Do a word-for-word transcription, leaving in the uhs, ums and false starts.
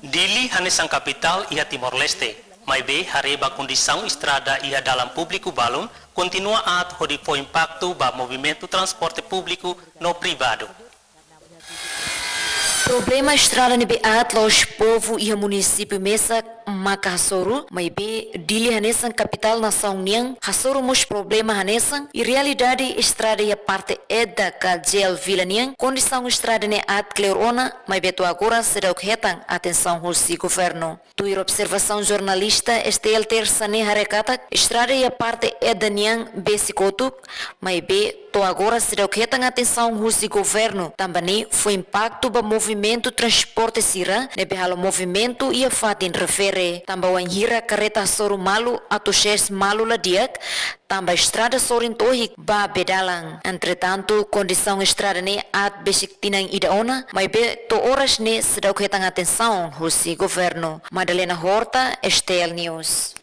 Dili hanesan kapitál iha Timor-Leste, maibé haree ba kondisaun estrada iha dalan públiku balun, kontinua aat hodi fó impaktu ba movimentu transporte públiku no privadu. Problema estrada ne'ebé aat la'ós povu iha munisípiu mesak maka hasoru, maibé Dili hanesan kapitál nasaun nian hasoru mós problema hanesan, i realidade estrada iha parte Edda ka Jeel Vila nian, kondisaun estrada ne'e aat kleur ona, maibé to'o agora seidauk hetan atensaun husi governu. Tuir observasaun jornalista S T L Tersa ne'e haree katak, estrada iha parte Edda nian besik kotuk, maibé to'o agora seidauk hetan atensaun husi governu, tanba ne'e fó impaktu ba movimentu transporte sira ne'ebé halo movimentu iha fatin refere, tanba wainhira karreta hasoru malu atu sees malu la di'ak, tanba estrada sorin tohik ba bee dalan. Entretantu, kondisaun estrada ne'e aat besik tinan ida ona, maibé to'o oras ne'e seidauk hetan atensaun husi governu. Madalena Horta, S T L News.